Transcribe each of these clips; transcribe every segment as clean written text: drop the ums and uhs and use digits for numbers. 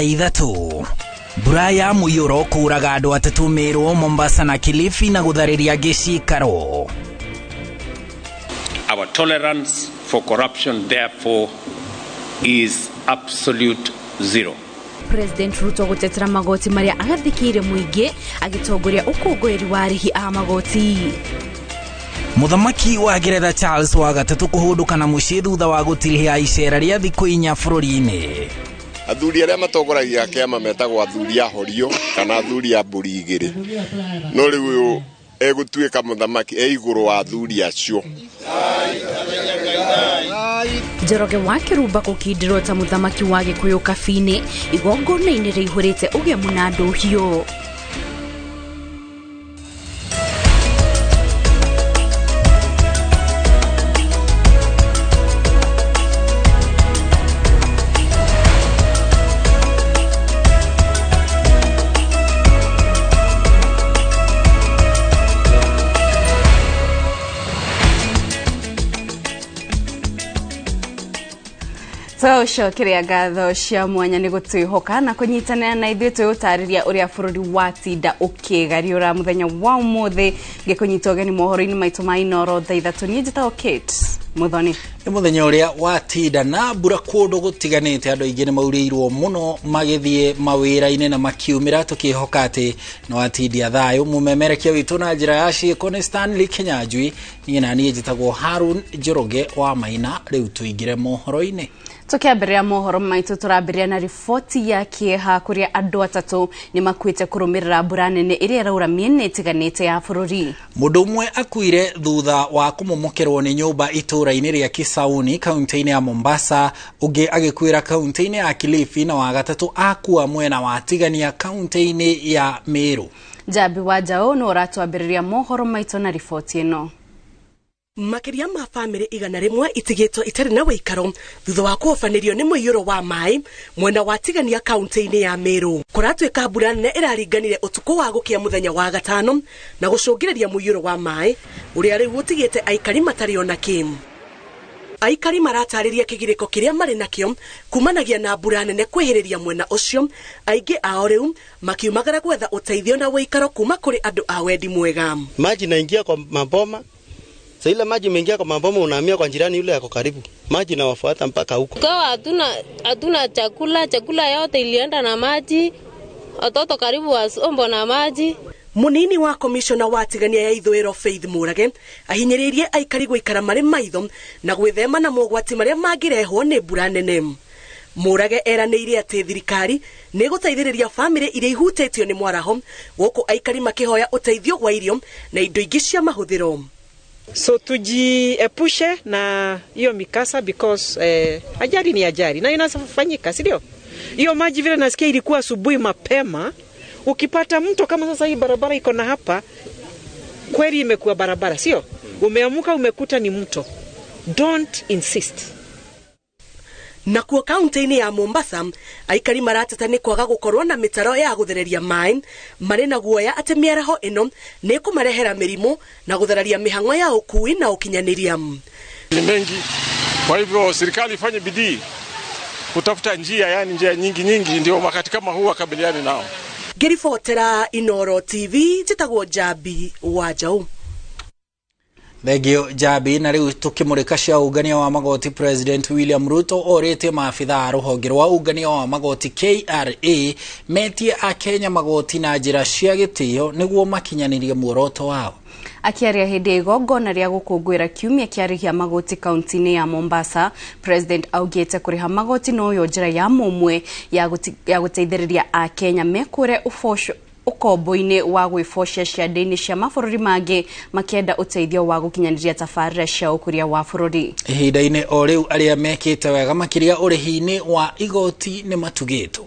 Ithatũ. Mbura ya mũiyũro kũraga andũ atatũ Meru, Mombasa na Kilifi na gũtharĩria angĩ cikaro. Our tolerance for corruption, therefore, is absolute zero. President Ruto gũtetera magoti marĩa agathĩkĩire mũingĩ agĩtongoria ũkũngũĩri wa arĩhi a magoti. Mũthamaki wa Ngeretha Charles wa gatatũ kũhũndũka na mũciĩ thutha wa gũtirihia icera rĩa thikũ inya bũrũri-inĩ. Athuri arĩa matongoragia kĩama metagwo athuri a horio kana athuri a mbũri igĩrĩ, no rĩu ũyũ egũtuĩka mũthamaki e igũrũ wa athuri acio. Njoroge wa Kĩrumba gũkindĩrwo ta mũthamaki wa Gĩkũyũ Kabini igongona-inĩ rĩihũrĩte ũgemu na ndũhiũ. Tũcokeria ngatho cia mwanya nĩ gũtwĩhoka na kũnyitanĩra na ithuĩ twĩgũtarĩria ũrĩa bũrũri watinda ũkĩgariũra mũthenya wa ũmũthĩ. Ngĩkũnyita ũgeni mohoro-inĩ maitũ ma Inooro thaa ithatũ. Niĩ njĩtagwo Kate Muthoni. Nĩ mũthenya ũrĩa watinda na mbura kũndũ gũtiganĩte, andũ aingĩ nĩ maurĩirwo mũno magĩthiĩ mawĩra-inĩ na makiumĩra, tũkĩhoka atĩ nĩ watindia thayũ. Mũmemerekia witũ na njĩra ya ciĩko nĩ Stanley Kinyanjui, niĩ na niĩ njĩtagwo Harun Njoroge wa Maina. Rĩu tũingĩre mohoro-inĩ. Tukiambĩrĩria mohoro maitũ tũrambĩrĩria na riboti ya kĩeha kũrĩa andũ atatũ nĩ makuĩte kũrũmĩrĩra mbura nene ĩrĩa ĩraura mĩena ĩtiganĩte ya bũrũri. Mũndũ ũmwe akuire thutha wa kũmomokerwo nĩ nyũmba itũũra-inĩ rĩa Kisauni kaunti-inĩ ya Mombasa, ũngĩ agĩkuĩra kaunti-inĩ ya Kilifi na wa gatatũ akua mwena wa Tigania kaunti-inĩ ya Meru. Njambi wa Njaũ nĩ ũratwambĩrĩria mohoro maitũ na riboti ĩno. Makĩria ma bamĩrĩ 100 itigĩtwo itarĩ na wĩikaro thutha wa kũhobanĩrio nĩ mũiyũro wa maĩ mwena wa Tigania kaunti-inĩ ya Meru. Kũratuĩka mbura nene ĩraringanire ũtukũ wa gũkĩa mũthenya wa gatano na gũcũngĩrĩria mũiyũro wa maĩ ũrĩa rĩu ũtigĩte aikari matarĩ ona kĩ. Aikari maratarĩria kĩgirĩko kĩrĩa marĩ nakĩo kumanagia na mbura nene kwĩhĩrĩria mwena ũcio, aingĩ ao rĩu makiumagara gwetha ũteithio na wĩikaro kuma kũrĩ andũ a wendi mwega. Maji naingia kwa maboma. Sasa ile maji imeingia kwa maboma, unahamia kwa jirani yule yako karibu. Maji inawafuata mpaka huko. Kwa hatuna chakula, chakula yote ilienda na maji. Watoto karibu wasombo na maji. Munini wa komishona wa Tigania ya Ithũĩro Faith Mũrage ahinyĩrĩirie aikari gũikara marĩ maitho na gwĩthema na mogwati marĩa mangĩrehwo nĩ mbura nene. Mũrage eranĩire atĩ thirikari nĩ ĩgũteithĩrĩria bamĩrĩ iria ihutĩtio nĩ mwaraho, gũkũ aikari makĩhoya ũteithio wa irio na indo ingĩ cia mahũthĩro. So tujiepushe na hiyo mikasa because ajali ni ajali na inafanyika, si ndio? Hiyo maji vile nasikia ilikuwa asubuhi mapema, ukipata mto kama sasa hii barabara iko na hapa, kweli imekuwa barabara, sio? Umeamuka umekuta ni mto. Don't insist. Nakuo kaunti-inĩ ya Mombasa, aikari marateta nĩ kwaga gũkorwo na mĩtaro ya gũthereria maĩ, marĩ na guoya atĩ mĩaraho ĩno nĩ ĩkũmarehera mĩrimũ na gũthararia mĩhang'o ya ũkui na ũkinyanĩria. Ni mengi, kwa hivyo serikali ifanye bidii kutafuta njia, yani njia nyingi nyingi, ndio wakati kama huu wakabiliane nao. Ngĩribotera Inooro TV, njĩtagwo Njambi wa Njaũ. Thengio Njambi. Na rĩu tũkĩmũrĩka cia ũngania wa magoti, President William Ruto orĩtie maabitha a rũhonge rwa ũngania wa magoti KRA metie akenya magoti na njĩra cia gĩtĩo nĩguo makinyanĩrie muoroto wao. Akĩaria hĩndĩ ya igongona rĩa gũkũngũĩra kiumia kĩa arĩhi a magoti kaunti-inĩ ya Mombasa, President augĩte kũrĩha magoti noyo njĩra ya mũmwe ya gũteithĩrĩria akenya mekũre ũboco ũkombo-inĩ wa gwĩbocia ciande-inĩ cia mabũrũri mangĩ makĩenda ũteithio wa gũkinyanĩria tabarĩra cia ũkũria wa bũrũri. Ihinda-inĩ o rĩu arĩa mekĩte wega makĩria ũrĩhi-inĩ wa igoti nĩ matugĩtwo.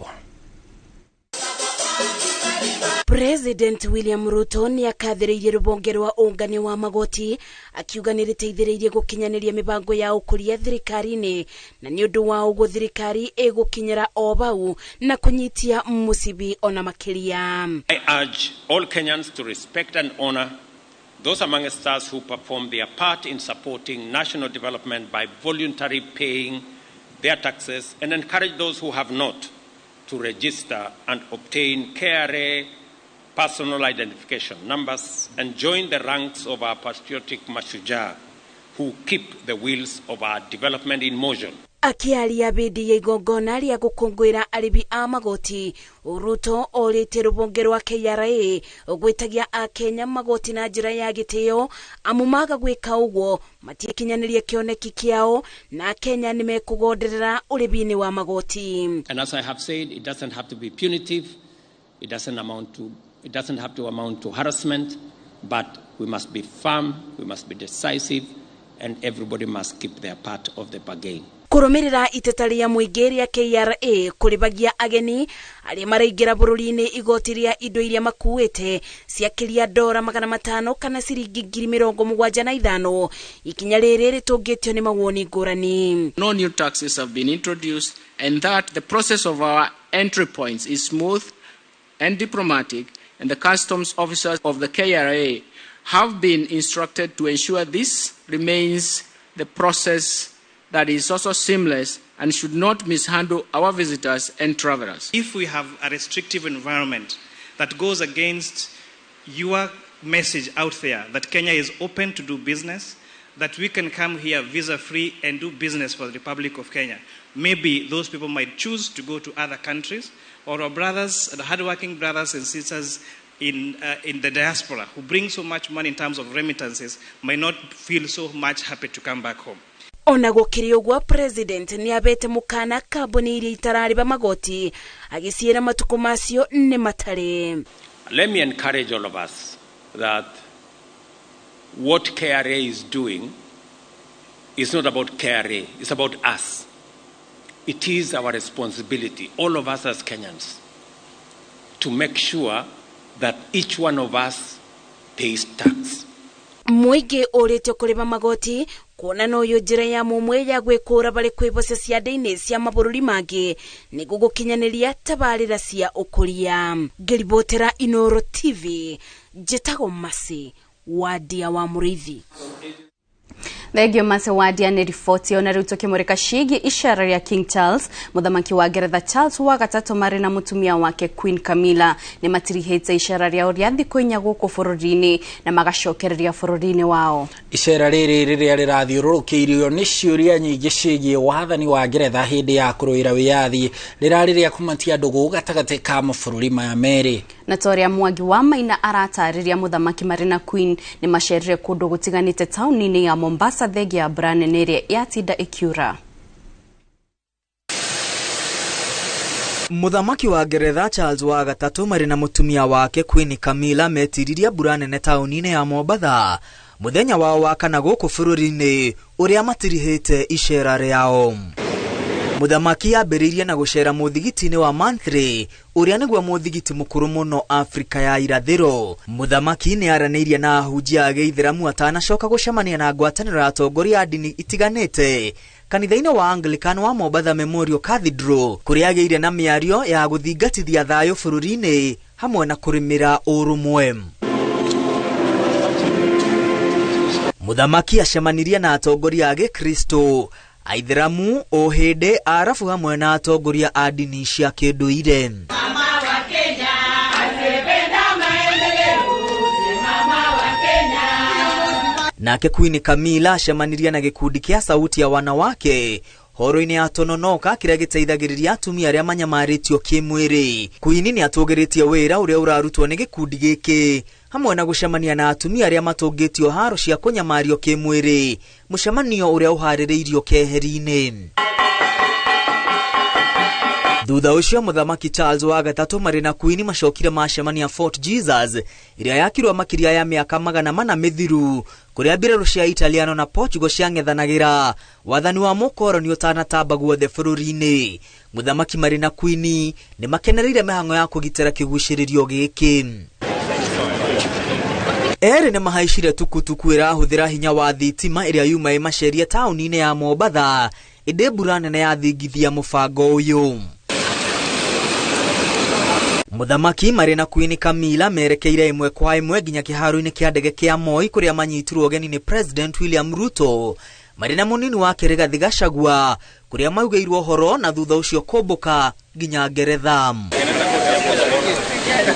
President William Ruto nĩ akathĩrĩirie rũhonge rwa ũngania wa magoti akiuga nĩ rĩteithĩrĩirie gũkinyanĩria mĩbango ya ũkũria thirikari-inĩ, na nĩ ũndũ wa ũguo thirikari ĩgũkinyĩra o bau na kũnyitia mũcibi ona makĩria. I urge all Kenyans to respect and honor those amongst us who perform their part in supporting national development by voluntarily paying their taxes, and encourage those who have not to register and obtain KRA personal identification numbers and join the ranks of our patriotic mashujaa who keep the wheels of our development in motion. Akiaria bindi ya igongona ria gukungwira aribi a magoti, Ruto orite rubonge rwa KRA gwitagia akenya magoti na njira ya gitio amu maga gwika uguo matikinyanirie kioneki kiao na Kenya nimekugonderera uribini wa magoti. And as I have said, it doesn't have to be punitive, it doesn't have to amount to harassment, but we must be firm, we must be decisive, and everybody must keep their part of the bargain. Kurumirira iteta ria muingi ria KRA kuribagia ageni aria maraingira bururi-ini igoti ria indo iria makuite ciakiria dora 500 kana ciringi 75,000. Ikinya riri ritungitio ni mawoni ngurani. No new taxes have been introduced, and that the process of our entry points is smooth and diplomatic, and the customs officers of the KRA have been instructed to ensure this remains the process that is also seamless and should not mishandle our visitors and travelers. If we have a restrictive environment that goes against your message out there that Kenya is open to do business, that we can come here visa-free and do business for the Republic of Kenya, maybe those people might choose to go to other countries, or our brothers, the hardworking brothers and sisters in the diaspora who bring so much money in terms of remittances might not feel so much happy to come back home. Ona gukiri uguo president ni abete mukana kambuni iria itarariba magoti agiciira matuku macio ni matare. Let me encourage all of us that what KRA is doing is not about KRA, it's about us. It is our responsibility, all of us as Kenyans, to make sure that each one of us pays tax. Muingi uritio kuriba magoti kuona no yo njira ya mumwe ya gwikura bari kwiboca ciande-ini cia mabururi mangi niguo gukinyaniria tabarira cia ukuria. Ngiribotera Inoro TV, njitagwo Masi Wadia wa Murithi. Thengio Masi Wadia nĩ riboti ona rĩu tũkĩmũrĩka ciĩgiĩ icera rĩa King Charles. Mũthamaki wa Ngeretha Charles wa gatatũ marĩ na mũtumia wake Queen Camilla nĩ matirihĩte icera rĩao rĩa thikũ inya gũkũ bũrũri-inĩ na magacokereria bũrũri-inĩ wao. Icera rĩrĩ rĩrĩa rĩrathiũrũrũkĩirio nĩ ciũria nyingĩ ciĩgiĩ wathani wa Ngeretha hĩndĩ ya kũrũĩra wĩyathi rĩrarĩ rĩa kũmatia ndũgũ gatagatĩ ka mabũrũri maya merĩ. Na ta ũrĩa Mwangi wa Maina aratarĩria, mũthamaki marĩ na Queen nĩ macerire kũndũ gũtiganĩte taũni-inĩ ya Mombasa thengia ya mbura nene ĩrĩa yatinda ĩkiura. Mũthamaki wa Ngeretha Charles wa gatatũ marĩ na mũtumia wake Queen Camilla metiririe mbura nene taũni-inĩ ya Mombatha mũthenya wao wa kana gũkũ bũrũri-inĩ ũrĩa matirihĩte icera rĩao. Mũthamaki ambĩrĩirie na gũcera mũthigiti-inĩ wa Manthry ũrĩa nĩguo mũthigiti mũkũrũ mũno Afrika ya irathĩro. Mũthamaki nĩ aranĩirie na ahunjia a gĩithĩramu atanacoka gũcemania na ngwatanĩro ya atongoria a ndini itiganĩte kanitha-inĩ wa Anglican wa Mombatha Memorial Cathedral kũrĩa agĩire na mĩario ya gũthingatithia thayũ bũrũri-inĩ hamwe na kũrĩmĩra ũrũmwe. Mũthamaki acemanirie na atongoria a gĩkristo, aithĩramu, ũhĩndĩ, arabu hamwe na atongoria a ndini cia kĩndũire. Nake Queen Camilla acemanirie na gĩkundi kĩa Sauti ya Wanawake horo-inĩ ya Tononoka kĩrĩa gĩteithagĩrĩria atumia arĩa manyamarĩtio kĩmwĩrĩ. Queen nĩ atũgĩrĩtie wĩra ũrĩa ũrarutwo nĩ gĩkundi gĩkĩ hamwe na gũcemania na atumia arĩa matũngĩtio haro cia kũnyamario kĩmwĩrĩ, mũcemanio ũrĩa ũharĩrĩirio keheri-inĩ. Thutha ũcio mũthamaki Charles wa gatatũ marĩ na Queen macokire macemania Fort Jesus ĩrĩa yakirwo makĩria ya mĩaka 400 mĩthiru kũrĩa mbirarũ cia Italiano na Portugal ciang'ethanagĩra wathani wa mũkoroni ũtanatamba guothe bũrũri-inĩ. Mũthamaki marĩ na Queen nĩ makenereire mĩhang'o ya kũgitĩra kĩgucĩrĩrio gĩkĩ. Erĩ nĩ mahaicire tukutuku ĩrahũthĩra hinya wa thitima ĩrĩa yuma ĩmacerie taũni-inĩ ya Mombatha ĩndĩ mbura nene yathingithia mũbango ũyũ. Mũthamaki marĩ na Queen Camilla merekeire ĩmwe kwa ĩmwe nginya kĩharo-inĩ kĩa ndege kĩa Moi kũrĩa manyitirwo ũgeni nĩ President William Ruto. Marĩ na mũnini wake Rigathi Gachagua kũrĩa maugĩirwo ũhoro na thutha ũcio kũmbũka nginya Ngeretha.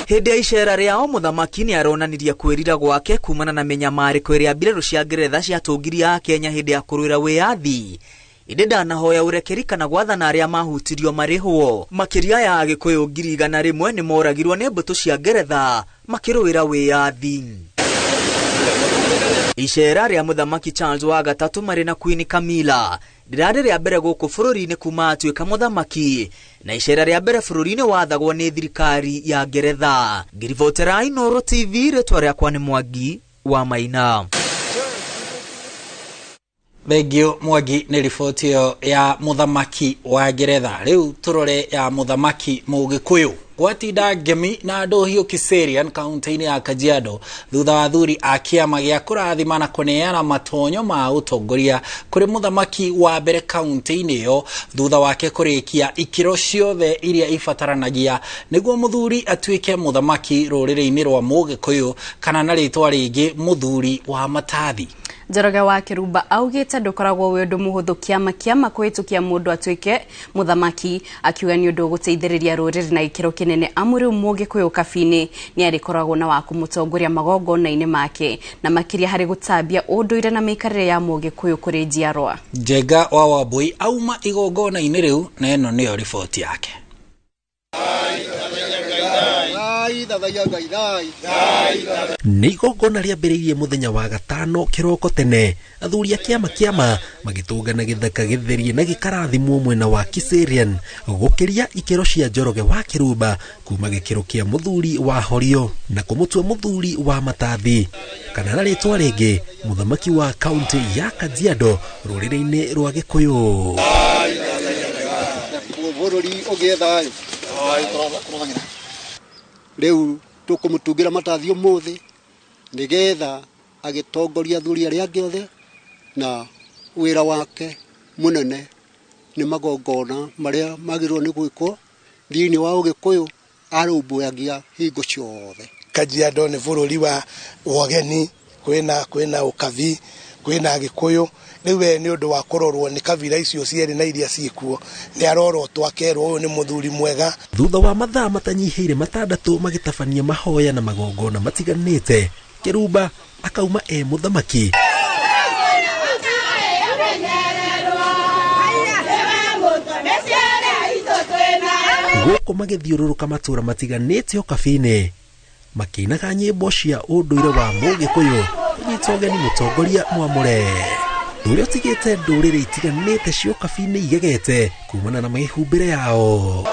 Hĩndĩ ya icera rĩao mũthamaki nĩ aronanirie kwĩrira gwake kumana na mĩnyamarĩko ĩrĩa mbirarũ cia Ngeretha ciatũngirie Akenya hĩndĩ ya kũrũĩra wĩyathi, ĩndĩ ndanahoya ũrekeri kana gwathana arĩa mahutirio marĩhwo. Makĩria ya Agĩkũyũ 100,000 nĩ moragirwo nĩ mbũtũ cia Ngeretha makĩrũĩra wĩyathi. Icera rĩa mũthamaki Charles wa gatatũ marĩ na Queen Camilla rĩrarĩ rĩa mbere gũkũ bũrũri-inĩ kuma atuĩka mũthamaki, na icera rĩa mbere bũrũri-inĩ wathagwo nĩ thirikari ya Ngeretha. Ngĩribotera Inooro TV, rĩtwa rĩakwa nĩ Mwangi wa Maina. Thengio Mwangi nĩ riboti ĩyo ya mũthamaki wa Ngeretha. Rĩu tũrore ya mũthamaki Mũgĩkũyũ. Gwatinda ngemi na ndũhiũ Kiserian kaunti-inĩ ya Kajiado thutha wa athuri a kĩama gĩa kũrathima na kũneana matonyo ma ũtongoria kũrĩ mũthamaki wa mbere kaunti-inĩ ĩyo thutha wake kũrĩkia ikĩro ciothe iria ibataranagia nĩguo mũthuri atuĩke mũthamaki rũrĩrĩ-inĩ rwa Mũgĩkũyũ kana na rĩtwa rĩngĩ mũthuri wa matathi. Njoroge wa Kĩrumba augĩte ndũkoragwo wĩ ũndũ mũhũthũ kĩama kũhĩtũkia mũndũ atuĩke mũthamaki, akiuga nĩ ũndũ ũgũteithĩrĩria rũrĩrĩ na gĩkĩro kĩnene amu rĩu Mũgĩkũyũ Kabini nĩ arĩkoragwo na wa kũmũtongoria magongona-inĩ make na makĩria harĩ gũtambia ũndũire na mĩikarĩre ya Mũgĩkũyũ kũrĩ njiarwa. Njenga wa Wambui auma igongona-inĩ rĩu na ĩno nĩyo riboti yake. Nĩ igongona rĩambĩrĩirie mũthenya wa gatano kĩroko tene, athuri a kĩama magĩtũngana gĩthaka gĩtherie na gĩkarathimwo mwena wa Kiserian gũkĩria ikĩro cia Njoroge wa Kĩrumba kuma gĩkĩro kĩa mũthuri wa Horio na kũmũtua mũthuri wa matathi kana na rĩtwa rĩngĩ mũthamaki wa kaunti ya Kajiado rũrĩrĩ-inĩ rwa Gĩkũyũ. Rĩu tũkũmũtungĩra matathi ũmũthĩ nĩgetha agĩtongoria athuri arĩa angĩ othe, na wĩra wake mũnene nĩ magongona marĩa magĩrĩirwo nĩ gwĩkwo thĩinĩ wa Ũgĩkũyũ arũmbũyagia hingo ciothe. Kajiado nĩ bũrũri wa ũgeni, kwĩna ũkabi, kwĩna Gĩkũyũ. Rĩu we nĩ ũndũ wa kũrorwo nĩ kabira icio cierĩ na iria ciĩkuo, nĩ arorotwo akerwo ũyũ nĩ mũthuri mwega. Thutha wa mathaa matanyihĩire 6 magĩtabania mahoya na magongona matiganĩte, Kĩrumba akauma e mũthamaki. Gũkũ magĩthiũrũrũka matũũra matiganĩte Ũkabi-inĩ makĩinaga nyĩmbo cia ũndũire wa Mũgĩkũyũ kũnyita ũgeni mũtongoria mwamũre ũrĩa ũtigĩte ndũrĩrĩ itiganĩte cia Ũkabi-inĩ igegete kumana na mĩhumbĩre yao.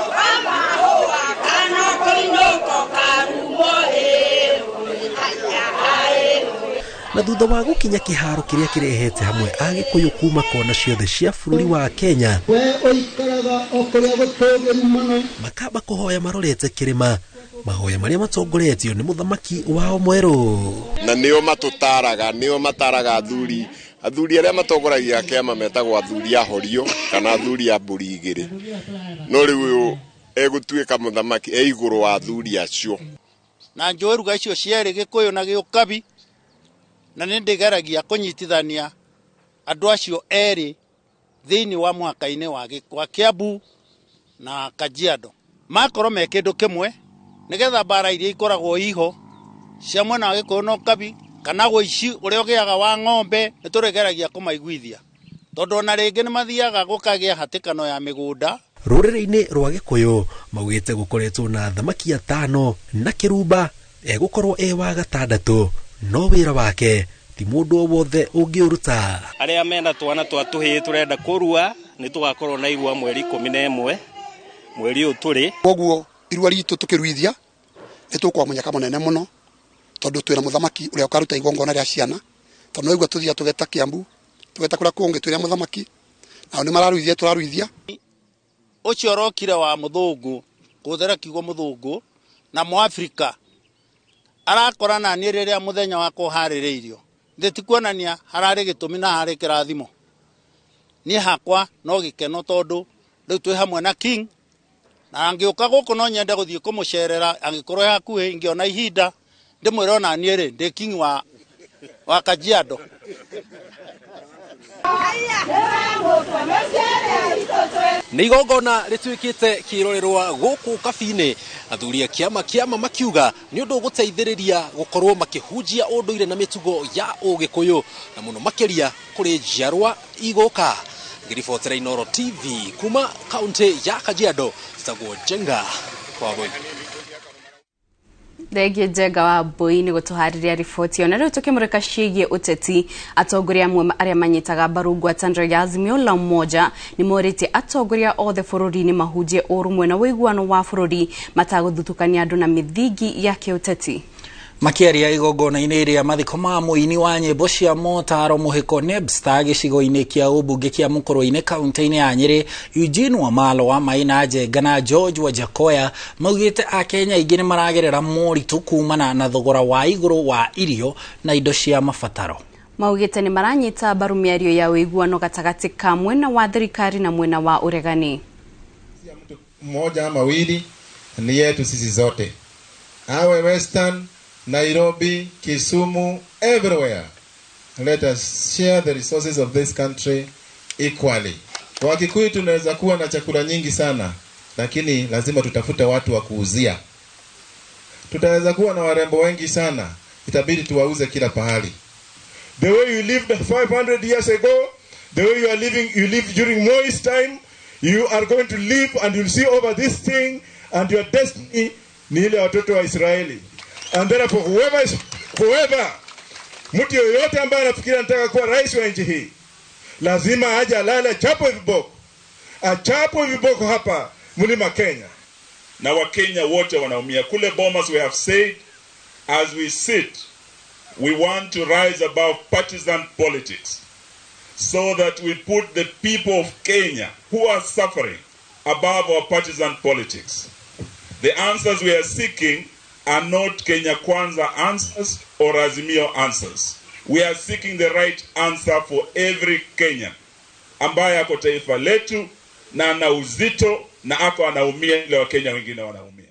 Na thutha wa gũkinya kĩharo kĩrĩa kĩrehete hamwe Agĩkũyũ kuma kona ciothe cia bũrũri wa Kenya, we ũikaraga o kũrĩa gũtũũgĩru mũno, makamba kũhoya marorete kĩrĩma, mahoya marĩa matongoretio nĩ mũthamaki wao mwerũ. Na nĩo matũtaraga, nĩo mataraga athuri arĩa matongoragia kĩama metagwo athuri a Horio kana athuri a mbũri igĩrĩ, no rĩu ũyũ egũtuĩka mũthamaki e igũrũ wa athuri acio. Na njũĩ ruga icio cierĩ, Gĩkũyũ na Gĩũkabi, na nĩ ndĩgeragia kũnyitithania andũ acio erĩ thĩinĩ wa mwaka-inĩ wa Kiambu na Kajiado, makorwo me kĩndũ kĩmwe nĩgetha mbara iria ikoragwo iho cia mwena wa Gĩkũyũ na Ũkabi kana wũici ũrĩa ũgĩaga wa ng'ombe nĩ tũrĩgeragia kũmaiguithia, tondũ ona rĩngĩ nĩ mathiaga gũkagĩa hatĩkano ya mĩgũnda. Rũrĩrĩ-inĩ rwa Gĩkũyũ maugĩte gũkoretwo na athamaki 5 na Kĩrumba egũkorwo e wa 6, no wĩra wake ti mũndũ o wothe ũngĩũruta. Arĩa mena twana twa tũhĩĩ tũrenda kũrua nĩ tũgakorwo na irua mweri 11 mweri ũyũ tũrĩ. Koguo irua ritũ tũkĩruithia nĩ tũkwa mũnyaka mũnene mũno, tondũ twĩna mũthamaki ũrĩa ũkaruta igongona rĩa ciana, tondũ no igua tũthiaga tũgeta Kiambu, tũgeta kũrĩa kũngĩ twĩna mũthamaki, nao nĩ mararuithia tũraruithia. Ũcio ũrokire wa mũthũngũ, kũhũthĩra kiugo mũthũngũ na Mũafrika, arakora na niĩ rĩrĩa mũthenya wakwa ũharĩrĩirio, nĩ ti kuonania hararĩ gĩtũmi na harĩ kĩrathimo. Niĩ hakwa no gĩkeno tondũ rĩu twĩ hamwe na King, na angĩũka gũkũ no nyende gũthiĩ kũmũcerera angĩkorwo e hakuhĩ, ingĩona ihinda ndĩmwĩre ona niĩ rĩ ndĩ King wa Kajiado. Nĩ igongona rĩtuĩkĩte kĩrorerwa gũkũ Kabi-inĩ, athuri a kĩama kĩama makiuga nĩ ũndũ ũgũteithĩrĩria gũkorwo makĩhunjia ũndũire na mĩtugo ya Ũgĩkũyũ na mũno makĩria kũrĩ njiarwa igũka. Ngĩribotera Inooro TV kuma kaunti ya Kajiado, njĩtagwo Njenga Wambui. Thengiũ Njenga wa Mbui nĩ gũtũharĩria riboti ĩyo. Na rĩu tũkĩmũrĩka ciĩgiĩ ũteti, atongoria amwe arĩa manyitaga mbaru ngwatanĩro ya Azimio la Umoja nĩ morĩtie atongoria othe bũrũri-inĩ mahunjie ũrũmwe na ũiguano wa bũrũri matagũthutũkania andũ na mĩthingi ya kĩũteti. Makĩaria igongona-inĩ rĩa mathiko ma mũini wa nyĩmbo cia motaro Mũhĩko Nebstar gĩcigo-inĩ kĩa ũmbunge kĩa Mũkũrwe-inĩ kaunti-inĩ ya Nyĩrĩ, Eugene Wamalwa Maina Njenga na George Wajackoyah maugĩte Akenya aingĩ nĩ maragerera moritũ kumana na thogora wa igũrũ wa irio na indo cia mabataro. Maugĩte nĩ maranyita mbaru mĩario ya ũiguano gatagatĩ ka mwena wa thirikari na mwena wa ũregani. Mmoja ama wili ni yetu sisi zote, awe Western, Nairobi, Kisumu, everywhere. Let us share the resources of this country equally. Wakikuyu tunaweza kuwa na chakula nyingi sana, lakini lazima tutafute watu wa kuuzia. Tutaweza kuwa na warembo wengi sana, itabidi tuwauze kila pahali. The way you lived 500 years ago, the way you are living, you lived during Moi's time, you are going to live and you'll see over this thing, and your destiny ni ile watoto wa Israeli. And therefore whoever mtu yoyote ambaye anafikiria anataka kuwa rais wa nchi hii lazima aje alale achapwe viboko. Achapwe viboko hapa Mlima Kenya. Na Wakenya wote wanaumia. Kule Bomas we have said, as we sit, we want to rise above partisan politics so that we put the people of Kenya who are suffering above our partisan politics. The answers we are seeking are not Kenya Kwanza answers or Azimio answers. We are seeking the right answer for every Kenyan ambaye ako taifa letu na ana uzito na ako anaumia ile Wakenya wengine wanaumia.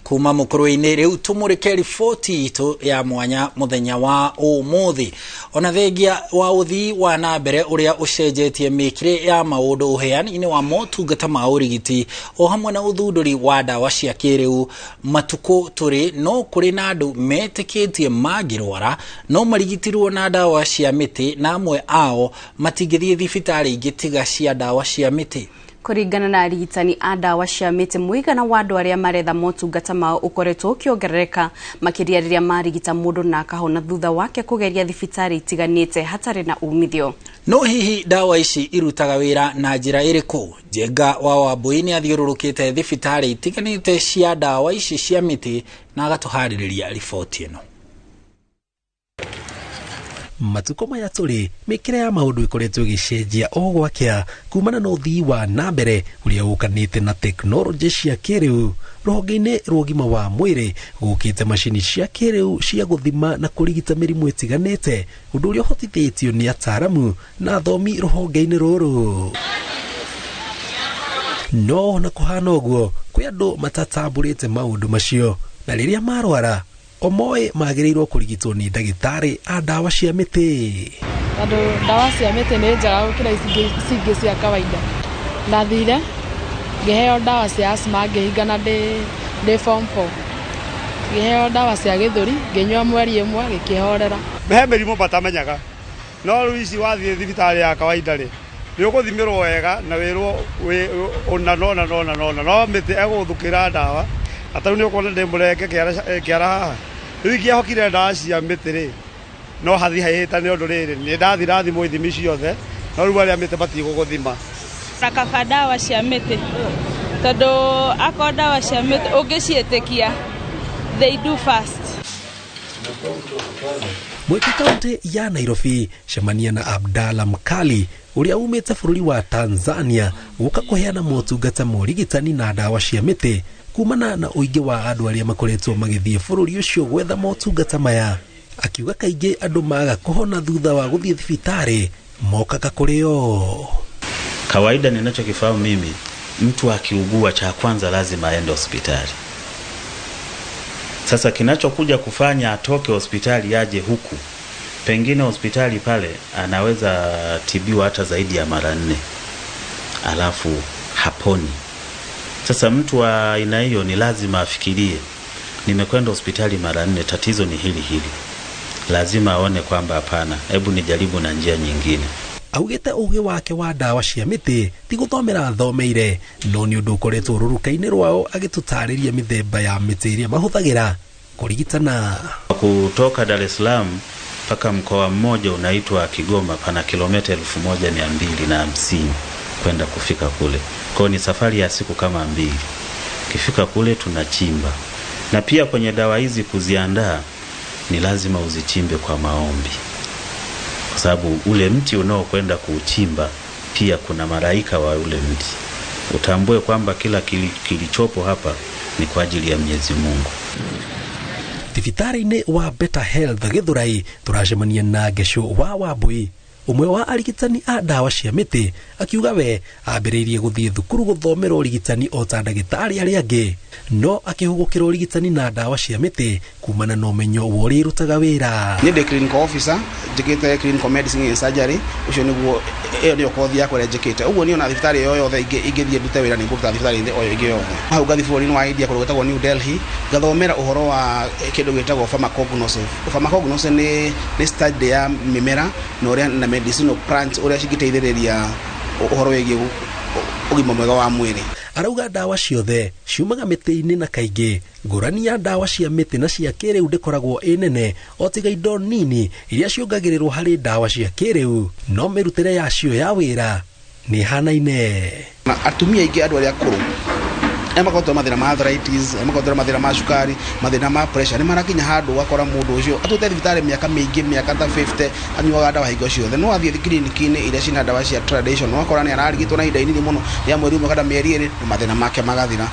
Kuma Mũkũrwe-inĩ rĩu tũmũrĩke riboti itũ ya mwanya mũthenya wa ũmũthĩ. Ona thengia wa ũthii wa na mbere ũrĩa ũcenjetie mĩkĩre ya maũndũ ũheani-inĩ wa motungata ma ũrigiti o hamwe na ũthundũri wa ndawa cia kĩrĩu, matukũ tũrĩ no kũrĩ na andũ metĩkĩtie mangĩrwara no marigitirwo na ndawa cia mĩtĩ, na amwe ao matingĩthiĩ thibitarĩ ingĩ tiga cia ndawa cia mĩtĩ. Kũringana na arigitani a ndawa cia mĩtĩ, mũigana wa andũ arĩa maretha motungata mao ũkoretwo ũkĩongerereka makĩria rĩrĩa marigita mũndũ na akahona thutha wake kũgeria thibitarĩ itiganĩte hatarĩ na umithio. No hihi ndawa ici irutaga wĩra na njĩra ĩrĩkũ? Njenga wa Wambui nĩ athiũrũrũkĩte thibitarĩ itiganĩte cia ndawa ici cia mĩtĩ na agatũharĩrĩria riboti ĩno. Matukũ maya tũrĩ, mĩkĩre ya maũndũ ĩkoretwo ĩgĩcenjia o gwakĩa kumana na ũthii wa na mbere ũrĩa ũkanĩte na tekinoronjĩ cia kĩrĩu. Rũhonge-inĩ rwa ũgima wa mwĩrĩ gũkĩte macini cia kĩrĩu cia gũthima na kũrigita mĩrimũ ĩtiganĩte, ũndũ ũrĩa ũhotithĩtio nĩ ataaramu na athomi rũhonge-inĩ rũrũ. No na kũhana ũguo, kwĩ andũ matatambũrĩte maũndũ macio, na rĩrĩa marwara omoe magĩrĩirwo kũrigitwo nĩ ndagĩtarĩ a ndawa cia mĩtĩ. Tondũ ndawa cia mĩtĩ nĩ njega gũkĩra ici ingĩ cia kawaida. Ndathire ngĩheo ndawa cia asthma ngĩhingana ndĩ form 4. Ngĩheo ndawa cia gĩthũri ngĩnyua mweri ĩmwe gĩkĩhorera. He mĩrimũ batamenyaga, no rĩu ici wathiĩ thibitarĩ ya kawaida rĩ, nĩ ũgũthimĩrwo wega na wĩrwo ũna nona nona nona, no mĩtĩ ĩgũgũthukĩra ndawa. Ata rĩu nĩ ũkuona ndĩ mũrenge kĩara haha. Rĩu ingĩahokire ndawa cia mĩtĩ rĩ, no hathi haihĩte nĩ ũndũ rĩrĩ, nĩ ndathi ndathimwo ithimi ciothe, no rĩu arĩa mĩtĩ matigũgũthima. Na kaba ndawa cia mĩtĩ, tondũ akorwo ndawa cia mĩtĩ ũngĩciĩtĩkia, they do fast. Mwĩki kaunti ya Nairobi, cemania na Abdalla Mkali ũrĩa umĩte bũrũri wa Tanzania gũka kũheana motungata ma ũrigitani na ndawa cia mĩtĩ kumana na ũingĩ wa andũ arĩa makoretwo magĩthiĩ bũrũri ũcio gwetha motungata maya. Akiuga kaingĩ andũ maga kũhona thutha wa gũthiĩ thibitarĩ mokaga kũrĩ o. Kawaida ninachokifahamu mimi, mtu akiugua cha kwanza lazima aende hospitali. Sasa kinachokuja kufanya atoke hospitali aje huku Pengine hospitali pale anaweza tibiwa hata zaidi ya mara 4, alafu haponi. Sasa mtu wa aina hiyo ni lazima afikirie, nimekwenda hospitali mara 4, tatizo ni hili hili. Lazima aone kwamba hapana, hebu nijaribu na njia nyingine. Augĩte ũgĩ wake wa ndawa cia mĩtĩ ti gũthomera athomeire, no nĩ ũndũ ũkoretwo rũruka-inĩ rwao, agĩtũtarĩria mĩthemba ya mĩtĩ ĩrĩa mahũthagĩra kũrigitana. Kutoka Dar es Salaam mpaka mkoa mmoja unaitwa Kigoma pana kilomita 1250 kwenda kufika kule. Kwa ni safari ya siku kama 2. Kifika kule tunachimba. Na pia kwenye dawa hizi kuziandaa ni lazima uzichimbe kwa maombi, kwa sababu ule mti unaokwenda kuuchimba pia kuna malaika wa ule mti. Utambue kwamba kila kilichopo hapa ni kwa ajili ya Mwenyezi Mungu. Thibitarĩ-inĩ wa Better Health Gĩthũrai tũracemania na Ngesho wa Wambui, ũmwe wa arigitani a ndawa cia mĩtĩ, akiuga we ambĩrĩirie gũthiĩ thukuru gũthomera ũrigitani o ta ndagĩtarĩ arĩa angĩ, no akĩhũgũkĩra ũrigitani na ndawa cia mĩtĩ kumana na ũmenyo wa ũrĩa irutaga wĩra. Niĩ ndĩ clinical officer, njĩkĩte clinical medicine and surgery, ũcio nĩguo ĩyo nĩyo kothi yakwa ĩrĩa njĩkĩte. Ũguo niĩ ona thibitarĩ o yothe ingĩthiĩ ndute wĩra nĩ ngũruta thibitarĩ o ĩngĩ yothe. Hau ngathiĩ bũrũri-inĩ wa India kũndũ gwĩtagwo New Delhi, ngathomera ũhoro wa kĩndũ gĩtagwo pharmacognosy. Pharmacognosy nĩ study ya mĩmera na ũrĩa na medicinal plants ũrĩa cingĩteithĩrĩria ũhoro wĩgiĩ ũgima mwega wa mwĩrĩ. Arauga ndawa ciothe ciumaga mĩtĩ-inĩ, na kaingĩ ngũrani ya ndawa cia mĩtĩ na cia kĩrĩu ndĩkoragwo ĩ nene, o tiga indo nini iria ciongagĩrĩrwo harĩ ndawa cia kĩrĩu, no mĩrutĩre yacio ya wĩra nĩ ĩhanaine. Na atumia aingĩ, andũ arĩa akũrũ, arĩa makoretwo na mathĩna ma arthritis, arĩa makoretwo na mathĩna ma cukari, mathĩna ma pressure, nĩ marakinya handũ ũgakora mũndũ ũcio atũte thibitarĩ mĩaka mĩingĩ, mĩaka ta 50, anyuaga ndawa hingo ciothe. No athiĩ kiriniki-inĩ iria cina ndawa cia traditional, ũgakora nĩ ararigitwo na ihinda inini mũno rĩa mweri ũmwe kana mĩeri 2, na mathĩna make magathira.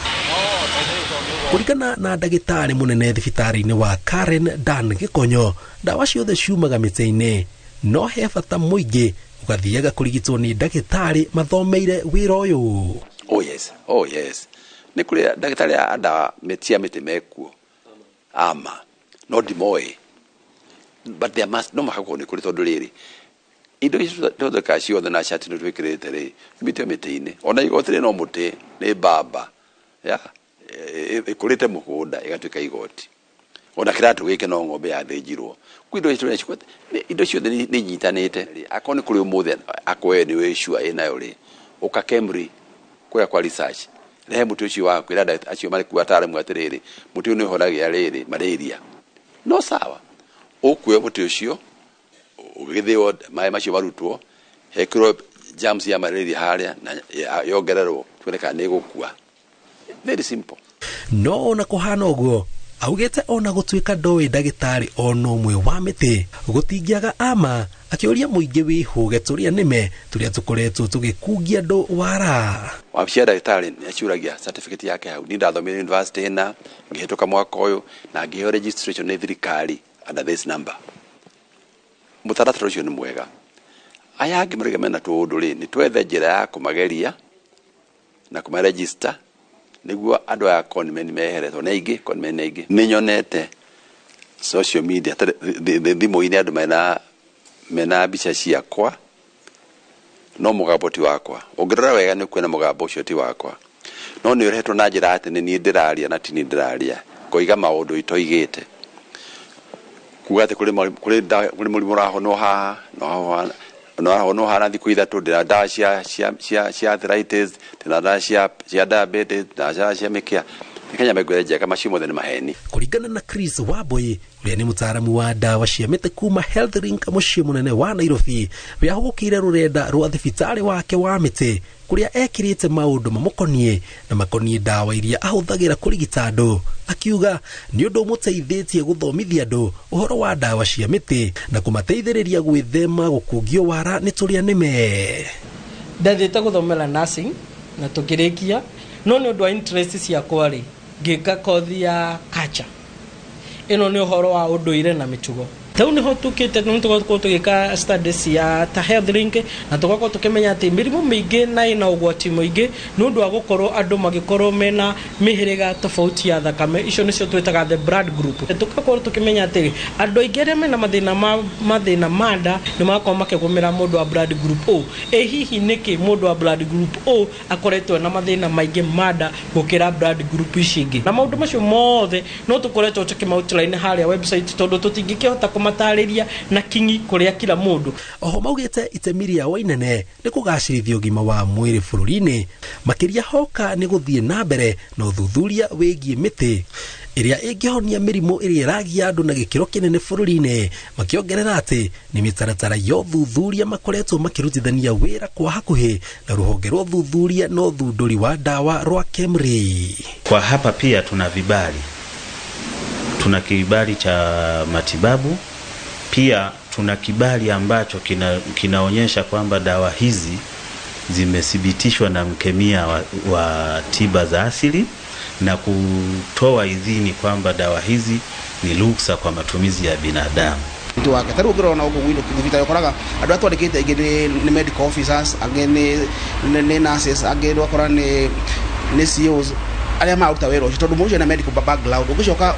Kũringana na ndagĩtarĩ mũnene thibitarĩ-inĩ wa Karen Dan Gĩkonyo, ndawa ciothe ciumaga mĩtĩ-inĩ, no he bata mũingĩ ũgathiaga kũrigitwo nĩ ndagĩtarĩ mathomeire wĩra ũyũ. Oh yes, oh yes. Nĩ kũrĩ ndagĩtarĩ a ndawa cia mĩtĩ mekuo ama no ndimoĩ, but there must, no mũhaka gũkorwo nĩ kũrĩ, tondũ rĩrĩ indo ici tũthondekaga ciothe na cati nĩ twĩkĩrĩte rĩ, ciumĩte mĩtĩ-inĩ. Ona igoti rĩ no mũtĩ, nĩ mbamba ya ĩkũrĩte mũgũnda ĩgatuĩka igoti. Ona kĩratũ gĩkĩ no ng'ombe yathĩnjirwo. Kwĩ indo ici indo ciothe nĩ inyitanĩte. Akorwo nĩ kũrĩ ũmũthĩ akorwo we nĩ wĩ sure ĩnayo rĩ, ũka Kemri kũrĩa kwa research, rehe mũtĩ ũcio waku, ĩra ndagĩtarĩ acio marĩ kuo ataaramu atĩrĩrĩ, mũtĩ ũyũ nĩ ũhonagia rĩrĩ malaria. No sawa, ũkuoya mũtĩ ũcio ũgĩthĩo maĩ macio marutwo, hekĩrwo germs ya malaria harĩa na yongererwo tuone kana nĩ ĩgũkua. Very simple. No ona kũhana ũguo, augĩte ona gũtuĩka ndoĩ ndagĩtarĩ ona ũmwe wa mĩtĩ gũtingĩaga ama, akĩũria mũingĩ wĩhũge tũrĩa nĩme tũrĩa tũkoretwo tũgĩkungia andũ wara. Wabici ya ndagĩtarĩ nĩ aciũragia certificate yake hau. Niĩ ndathomire university ĩna, ngĩhĩtũka mwaka ũyũ na ngĩheo registration nĩ thirikari under this number. Mũtaratara ũcio nĩ mwega. Aya angĩ marauga mena tũũndũ rĩ, nĩ twethe njĩra ya kũmageria na kũmaregister nĩguo andũ aya conmen mehere, tondũ nĩ aingĩ, conmen nĩ aingĩ. Nĩ nyonete social media, thimũ-inĩ andũ mena mbica ciakwa, no mũgambo ti wakwa. Ũngĩrora wega nĩ ũkuona mũgambo ũcio ti wakwa, no nĩ ũrehetwo na njĩra atĩ nĩ niĩ ndĩraria na ti niĩ ndĩraria, ngoiga maũndũ itoigĩte, kuga atĩ kũrĩ mũrimũ ũrahonwo haha na ũrahonwo haha na thikũ 3, ndĩna ndawa cia arthritis, ndĩna ndawa cia diabetes, ndĩna ndawa cia mĩkĩa. Nĩ Kenya mengwĩre njega, macio mothe nĩ maheni. Kũringana na Chris Wambui, ũrĩa nĩ mũtaaramu wa ndawa cia mĩtĩ kuma Health Link mũciĩ mũnene wa Nairobi, we ahũgũkĩire rũrenda rwa thibitarĩ wake wa mĩtĩ kũrĩa ekĩrĩte maũndũ mamũkoniĩ na makoniĩ ndawa iria ahũthagĩra kũrigita andũ, akiuga nĩ ũndũ ũmũteithĩtie gũthomithia andũ ũhoro wa ndawa cia mĩtĩ na kũmateithĩrĩria gwĩthema gũkungio wara nĩ tũrĩa nĩme. Ndathiĩte gũthomera nursing na tũkĩrĩkia, no nĩ ũndũ wa interest ciakwa rĩ, ngĩka kothi ya culture. Ĩno nĩ ũhoro wa ũndũire na mĩtugo. Tau niho tukite nĩ tũgakorwo tũgĩka studies ya ta health link na tũgakorwo tũkĩmenya atĩ mĩrimũ mĩingĩ na ĩna ũgwati mũingĩ nĩ ũndũ wa gũkorwo andũ magĩkorwo mena mĩhĩrĩga tofauti ya thakame, icio nĩcio twĩtaga the blood group. Tũgakorwo tũkĩmenya atĩ andũ aingĩ arĩa mena mathĩna ma nda nĩ magakorwo makĩgũmĩra mũndũ wa blood group O. Ĩ hihi nĩkĩ mũndũ wa blood group O akoretwo na mathĩna maingĩ ma nda gũkĩra blood group ici ingĩ? Na maũndũ macio mothe no tũkoretwo tũkĩma-outline harĩa website tondũ tũtingĩkĩhota kũmatarĩria na kinyi kũrĩa kila mũndũ. Oho maugĩte itemi rĩao inene nĩ kũgacĩrithia ũgima wa mwĩrĩ bũrũri-inĩ, makĩria hoka nĩ gũthiĩ na mbere na ũthuthuria wĩgiĩ mĩtĩ ĩrĩa ĩngĩhonia mĩrimũ ĩrĩa ĩragia andũ na gĩkĩro kĩnene bũrũri-inĩ, makĩongerera atĩ nĩ mĩtaratara ya ũthuthuria makoretwo makĩrutithania wĩra kwa hakuhĩ na rũhonge rwa ũthuthuria na ũthundũri wa ndawa rwa KEMRI. Kwa hapa pia tuna vibali, tuna kibali cha matibabu, pia tuna kibali ambacho kinaonyesha kwamba dawa hizi zimethibitishwa na mkemia wa tiba za asili na kutoa idhini kwamba dawa hizi ni ruksa kwa matumizi ya binadamu. Wake taru ngirona ugu gwitũ thibitarĩ ũkoraga andũ arĩa twandĩkĩte aingĩ nĩ medical officers, angĩ nĩ nurses, angĩ ũgakora nĩ COs arĩa mararuta wĩra ũcio, tondũ mũndũ ũcio ena medical background, ũngĩcoka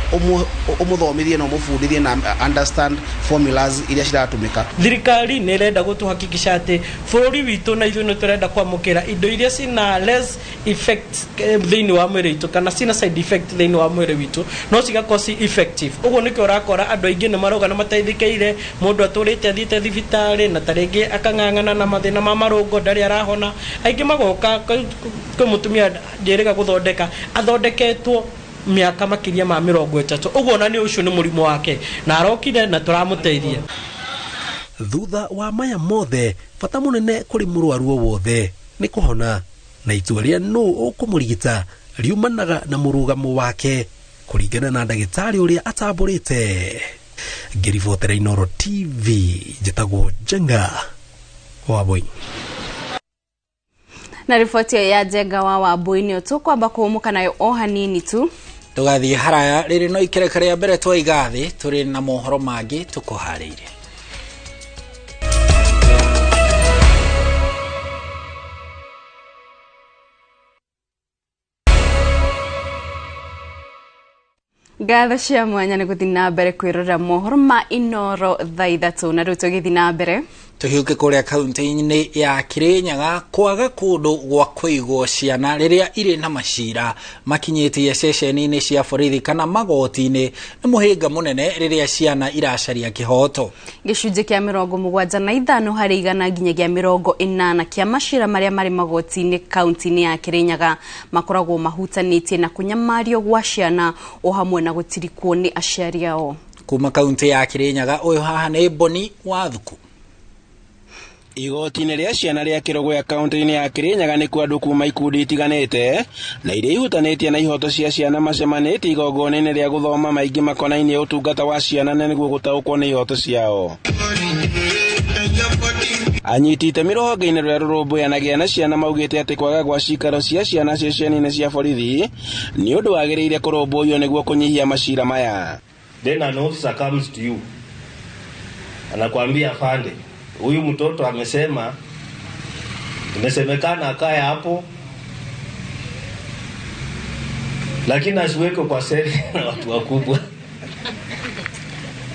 ũmũthomithie na ũmũbundithie na understand formulas iria ciratũmĩka. Thirikari nĩ ĩrenda gũtũhakikisha atĩ bũrũri witũ na ithuĩ nĩ tũrenda kwamũkĩra indo iria cina less effect thĩinĩ wa mwĩrĩ witũ kana cina side effect thĩinĩ wa mwĩrĩ witũ no cigakorwo ci effective. Ũguo nĩkĩo ũrakora andũ aingĩ nĩ marauga nĩ mateithĩkĩire, mũndũ atũrĩte athiĩte thibitarĩ na ta rĩngĩ akang'ang'ana na mathĩna ma marũngo ndarĩ arahona, aingĩ magoka kwĩ mũtumia njĩrĩga gũthondeka athondeketwo mĩaka makĩria ma 30, ũguo na nĩ ũcio nĩ mũrimũ wake na arokire na tũramũteithia. Thutha wa maya mothe, bata mũnene kũrĩ mũrwaru o wothe nĩ kũhona, na itua rĩa nũ ũkũmũrigita riumanaga na mũrũgamo wake kũringana na ndagĩtarĩ ũrĩa atambũrĩte. Ngĩribotera Inooro TV, njĩtagwo Njenga Wambui. Na riboti ya Njenga wa Wambui nĩ tũkwamba kũhũmũka nayo o hanini tu. Tũgathiĩ haraya rĩrĩ no ikereka rĩa mbere twaiga thĩ, tũrĩ na mohoro mangĩ tũkũharĩirie. Ngatho cia mwanya nĩ gũthiĩ na mbere kwĩrorera mohoro ma Inooro thaa 3 na rĩu tũgĩthiĩ na mbere tũhiũke kũrĩa kaunti-inĩ ya Kirinyaga kwaga kũndũ gwa kũigwo ciana rĩrĩa irĩ na macira makinyĩtie ceceni-inĩ cia borithi kana magoti-inĩ nĩ mũhĩnga mũnene rĩrĩa ciana iracaria kĩhoto. Gĩcunjĩ kĩa 75 harĩ igana nginyagia 80 kĩa macira marĩa marĩ magoti-inĩ kaunti-inĩ ya Kirinyaga makoragwo mahutanĩtie na kũnyamario gwa ciana o hamwe na gũtirikwo nĩ aciari ao. Kuma kaunti ya Kirinyaga ũyũ haha nĩ Boni Wathuku. Igoti-inĩ rĩa ciana rĩa Kĩrogwe kaunti-inĩ ya Kirinyaga nĩkuo andũ kuma ikundi itiganĩte na iria ihutanĩtie na ihoto cia ciana macemanĩtie igongona-inĩ rĩa gũthoma maingĩ makonainie ũtungata wa ciana na nĩguo gũtaũkwo nĩ ihoto ciao. Anyiti itemi rũhonge-inĩ rũrĩa rũrũmbũyanagia na ciana maugĩte atĩ kwaga gwa cikaro cia ciana ceceni-inĩ cia borithi nĩ ũndũ wagĩrĩire kũrũmbũiyo nĩguo kũnyihia macira maya. Then an officer comes to you anakuambia, afande, huyu mtoto amesema, imesemekana akae hapo lakini asiwekwe kwa seli na watu wakubwa.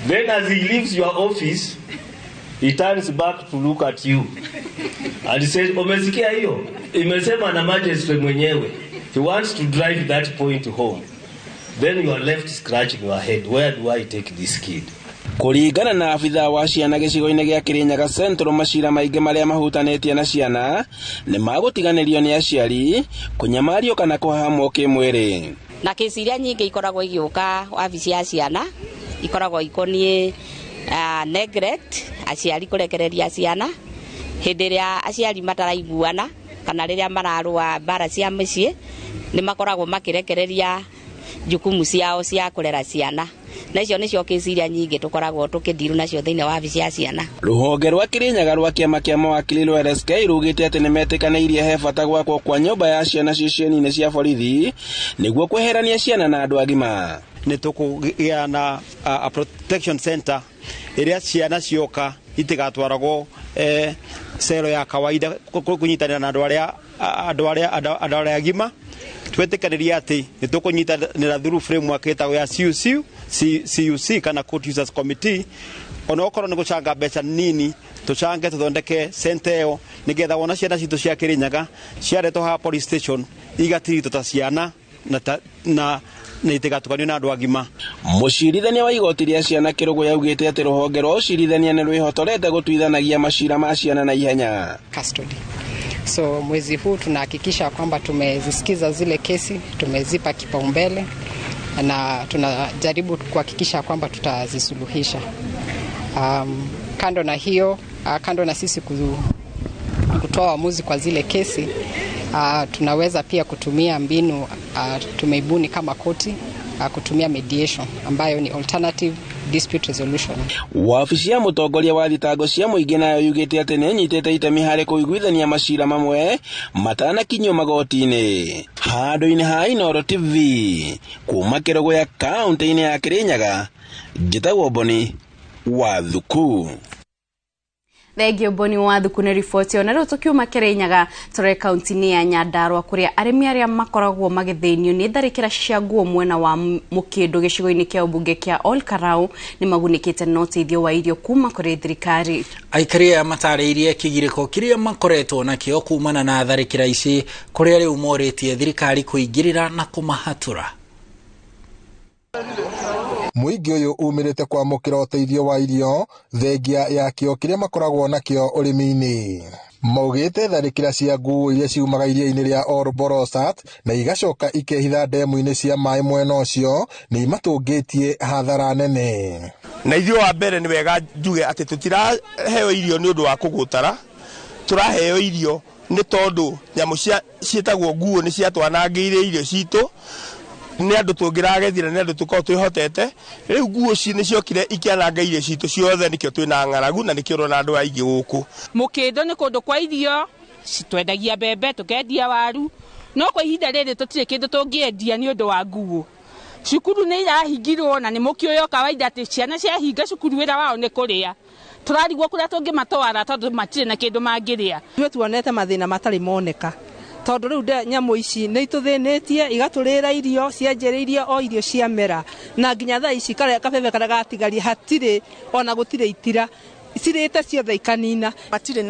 Then as he leaves your office, he turns back to look at you and says, umesikia hiyo? Imesema na magistrate mwenyewe. He wants to drive that point home. Then you are left scratching your head. Where do I take this kid? Kũringana na abithaa wa ciana gĩcigo-inĩ gĩa Kirinyaga Central, macira maingĩ marĩa mahutanĩtie na ciana nĩ magũtiganĩrio nĩ aciari, kũnyamario kana kũhahamwo kĩmwĩrĩ. Na kesi iria nyingĩ ikoragwo igĩũka wabici ya ciana ikoragwo ikoniĩ neglect, aciari kũrekereria ciana hĩndĩ ĩrĩa aciari mataraiguana kana rĩrĩa mararũa mbara cia mĩciĩ nĩ makoragwo makĩrekereria jukumu ciao cia kũrera ciana, na icio nĩcio kesi iria nyingĩ tũkoragwo tũkĩndiru nacio thĩinĩ wa wabici ya ciana. Rũhonge rwa Kirinyaga rwa kĩama kĩa mawakili rwa LSK rugĩte atĩ nĩmetĩkanĩirie he bata gwakwo kwa nyũmba ya ciana ceceni-inĩ cia borithi nĩguo kweherania ciana na andũ agima. Nĩ tũkũgĩa na a protection center ĩrĩa ciana cioka itigatwaragwo cero ya kawaida kũnyitanĩra na andũ arĩa agima. Twetĩkanĩria atĩ nĩ tũkũnyitanĩra through framework ĩtagwo ya CUC, CUC kana Court Users Committee, ona okorwo nĩ gũcanga mbeca nini, tũcange tũthondeke center ĩyo, nĩgetha wona ciana citũ cia Kĩrĩnyaga ciaretwo haha police station igatiritwo ta ciana na itigatukanio na andũ agima. Mũcirithania wa igoti rĩa ciana Kĩrũgũ yaugĩte atĩ rũhonge rwa ũcirithania nĩ rwĩhotorete gũtuithanagia macira ma ciana na ihenya. Custody. So mwezi huu tunahakikisha kwamba tumezisikiza zile kesi, tumezipa kipaumbele na tunajaribu kuhakikisha kwamba tutazisuluhisha. Kando na hiyo, kando na sisi kutoa uamuzi kwa zile kesi, tunaweza pia kutumia mbinu tumeibuni kama koti, kutumia mediation ambayo ni alternative dispute resolution. Wabici ya mũtongoria wa thitango cia mũingĩ nayo yugĩte atĩ nĩ ĩnyitĩte itemi harĩ kũiguithania macira mamwe matanakinyio magoti-inĩ. Handũ-inĩ ha Inooro TV kuma Kĩrũgũya kaũntĩ-inĩ ya Kĩrĩnyaga, njĩtagwo Boni wa Thuku. Thengio, Boni wa Thuku, nĩ riboti ĩyo. Na rĩu tũkiuma Kĩrĩnyaga tũrore kaunti-inĩ ya Nyandarua, kũrĩa arĩmi arĩa makoragwo magĩthĩnio nĩ tharĩkĩra cia nguo mwena wa Mũkĩndũ gĩcigo-inĩ kĩa ũmbunge kĩa Ol Kalou nĩ magunĩkĩte na ũteithio wa irio kuma kũrĩ thirikari. Aikari aya matarĩirie kĩgirĩko kĩrĩa makoretwo nakĩo kumana na tharĩkĩra ici, kũrĩa rĩu morĩtie thirikari kũingĩrĩra na kũmahatũra. Mũingĩ ũyũ umĩrĩte kwamũkĩra ũteithio wa irio thengia ya kĩo kĩrĩa makoragwo nakĩo ũrĩmi-inĩ. Maugĩte tharĩkĩra cia nguo iria ciumaga iria-inĩ rĩa Ol Borosat na igacoka ikehitha ndemu-inĩ cia maĩ mwena ũcio nĩ imatũngĩtie hathara nene. Na ithuĩ wa mbere nĩ wega njuge atĩ tũtiraheo irio nĩ ũndũ wa kũgũtara, tũraheo irio nĩ tondũ nyamũ cia ciĩtagwo nguo nĩ ciatwanangĩire irio citũ. Nĩ andũ tũngĩragethire, nĩ andũ tũkorwo twĩhotete. Rĩu nguo nĩ ciokire ikĩananga irio citũ ciothe, nĩkĩo twĩna ng'aragu na nĩkĩo ũrona andũ aingĩ gũkũ. Mũkĩndũ nĩ kũndũ kwa irio, twendagia mbembe, tũkendia waru, no kwa ihinda rĩrĩ tũtirĩ kĩndũ tũngĩendia nĩ ũndũ wa nguo. Cukuru nĩ irahingirwo na nĩ mũkĩũĩ kawaida atĩ ciana ciahinga cukuru wĩra wao nĩ kũrĩa. Tũrarigwo kũrĩa tũngĩmatwara tondũ matirĩ na kĩndũ mangĩrĩa. Ithuĩ tuonete mathĩna matarĩ moneka, tondũ rĩu nyamũ ici nĩ itũthĩnĩtie, igatũrĩra irio, cianjĩrĩirie o irio ciamera, na nginya thaa ici kabebe karĩa gatigaria hatirĩ, ona gũtirĩ itira cirĩte ciothe ikanina. Matirĩ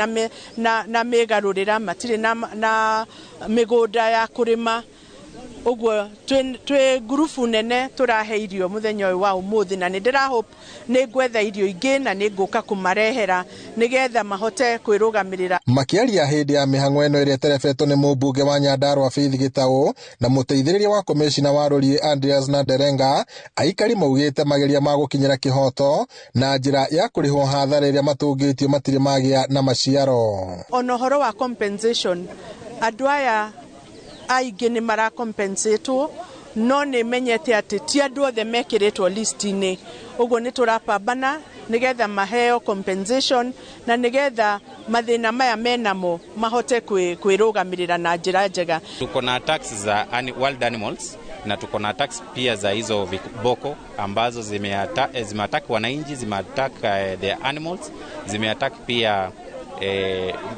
na mĩgarũrĩra, matirĩ na mĩgũnda ya kũrĩma. Ũguo twĩ ngurubu nene tũrahe irio mũthenya ũyũ wa ũmũthĩ, na nĩ ndĩra hope nĩ ngwetha irio ingĩ na nĩ ngũka kũmarehera nĩgetha mahote kwĩrũgamĩrĩra. Makĩaria hĩndĩ ya mĩhang'o ĩno ĩrĩa ĩterebetwo nĩ mũmbunge wa Nyandarua Faith Gĩtaũ na mũteithĩrĩria wa komĩcina wa Rũriĩ Andreas Nanderenga, aikari maugĩte mageria ma gũkinyĩra kĩhoto na njĩra ya kũrĩhwo hathara ĩrĩa matũngĩtio matirĩ magĩa na maciaro. Ona ũhoro wa compensation, andũ aya aingĩ nĩ marakompensatwo, no nĩ menyete atĩ ti andũ othe mekĩrĩtwo list-inĩ. Ũguo nĩ tũrapambana nĩgetha maheo compensation na nĩgetha mathĩna maya menamo mahote kwĩrũgamĩrĩra na njĩra njega. Tuko na attacks za wild animals na tuko na attacks pia za hizo viboko ambazo zimeattack wananchi, zimeattack their animals, zimeattack pia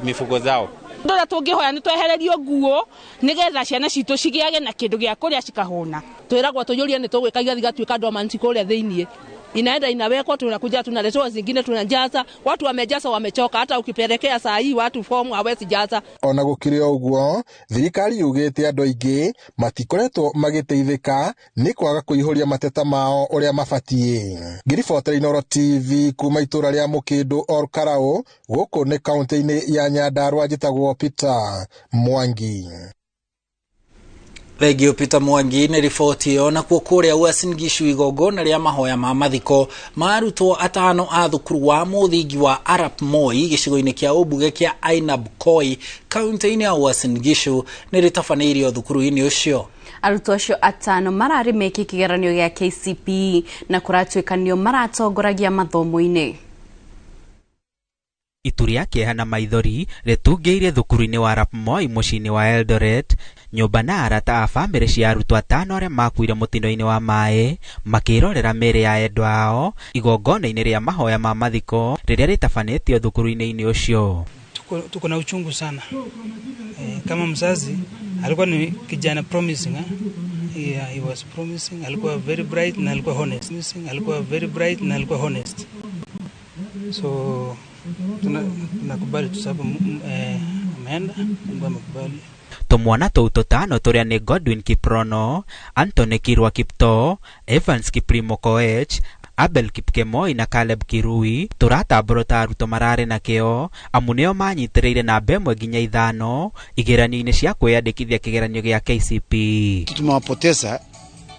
mifugo zao. Ũndũ ũrĩa tũngĩhoya nĩ twehererio nguo nĩgetha ciana citũ cigĩage na kĩndũ gĩa kũrĩa cikahũna. Twĩragwo tũiyũrie nĩ tũgwĩka, igathiĩ igatuĩka dormant kũrĩa thĩiniĩ, inaenda inawekwa, tunakuja tunaletewa zingine tunajaza. Watu wamejaza wamechoka, hata ukipelekea saa hii watu fomu hawezi jaza. Ona gũkĩrĩ o ũguo, thirikari yugĩte andũ aingĩ matikoretwo magĩteithĩka nĩ kwaga kũihũria mateta mao ũrĩa mabatiĩ. Ngĩribotera Inooro TV kuma itũra rĩa Mũkĩndũ, Ol Kalou, gũkũ nĩ kaũntĩ-inĩ ya Nyandarua, njĩtagwo Peter Mwangi. Thengio, Peter Mwangi, nĩ riboti ĩyo. Nakuo kũrĩa Uasin Gishu, igongona rĩa mahoya ma mathiko ma arutwo atano a thukuru wa mũthingi wa Arap Moi gĩcigo-inĩ kĩa ũmbunge kĩa Ainabkoi kaunti-inĩ ya Uasin Gishu nĩ rĩtabanĩirio thukuru-inĩ ũcio. Arutwo acio atano mararĩ meke kĩgeranio gĩa KCPE na kũratuĩka nĩo maratongoragia mathomo-inĩ. Itu rĩa kĩeha na maithori rĩtungĩire thukuru-inĩ wa Arap Moi mũciĩ-inĩ wa Eldoret, nyũmba na arata a bamĩrĩ cia arutwo atano arĩa makuire mũtino-inĩ wa maĩ makĩrorera mĩĩrĩ ya endwa ao igongona-inĩ rĩa mahoya ma mathiko rĩrĩa rĩtabanĩtio thukuru-inĩ ũcio. Tuko na uchungu sana. Kama mzazi alikuwa ni kijana promising, eh? Yeah, he was promising, alikuwa very bright na alikuwa honest. Alikuwa very bright na alikuwa honest. So tunakubali tu sababu ameenda, Mungu amekubali. Tumwana tũu tũtano tũrĩa nĩ Godwin Kiprono, Anthony Kirwa Kiptoo, Evans Kiprimo Koech, Abel Kipkemoi na Caleb Kirui tũratambũrwo ta arutwo mararĩ na kĩo amu nĩo manyitĩrĩire namba 1 nginya 5 igeranio-inĩ cia kwĩyandĩkithia kĩgeranio gĩa KCPE. Tumewapoteza,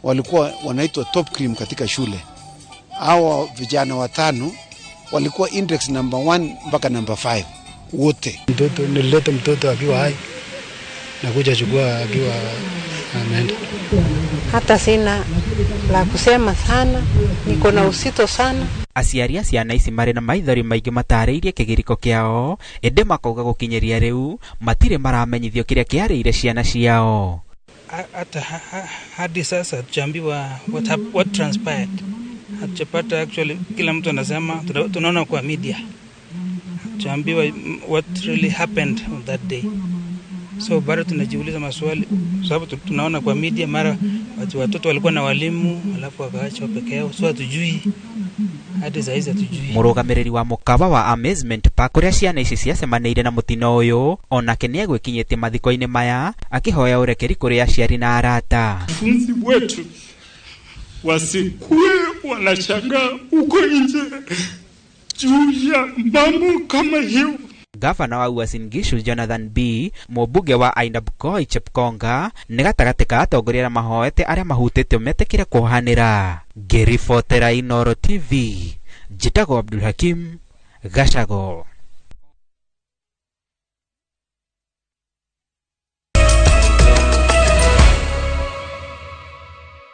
walikuwa wanaitwa top cream katika shule. Hawa vijana watano walikuwa index number 1 mpaka number 5 wote. Mtoto nilileta mtoto akiwa hai na kuja chukua akiwa ameenda. Hata sina la kusema sana, niko na usito sana. Aciari a ciana ici marĩ na maithori maingĩ matarĩirie kĩgirĩko kĩao, ĩndĩ makauga gũkinyĩria rĩu matirĩ maramenyithio kĩrĩa kĩarĩire ciana ciao. Hata hadi sasa hatujaambiwa what transpired. Hatujapata actually, kila mtu anasema tunaona kwa media. Hatujaambiwa what really happened on that day. So bado tunajiuliza maswali sababu tunaona kwa media mara watoto walikuwa na walimu alafu wakaachwa peke yao, so hatujui hadi saa hizi hatujui. Mũrũgamĩrĩri wa mũkawa wa Amazement Park ũrĩa ciana ici ciacemanĩire na mũtino ũyũ onake nĩegwĩkinyĩtie mathiko-inĩ maya akĩhoya ũrekeri kũrĩ aciari na arata. Wanafunzi wetu wasikuwe wanashangaa huko nje juu ya mambo kama hiyo. Gavana wa Uasin Gishu Jonathan B, mũmbunge wa Ainabkoi Chepkonga nĩ gatagatĩ ka atongoria arĩa mahoete arĩa mahutĩtio metĩkĩre kuohanĩra. Ngĩribotera Inooro TV, njĩtagwo Abdul Hakim Gacago.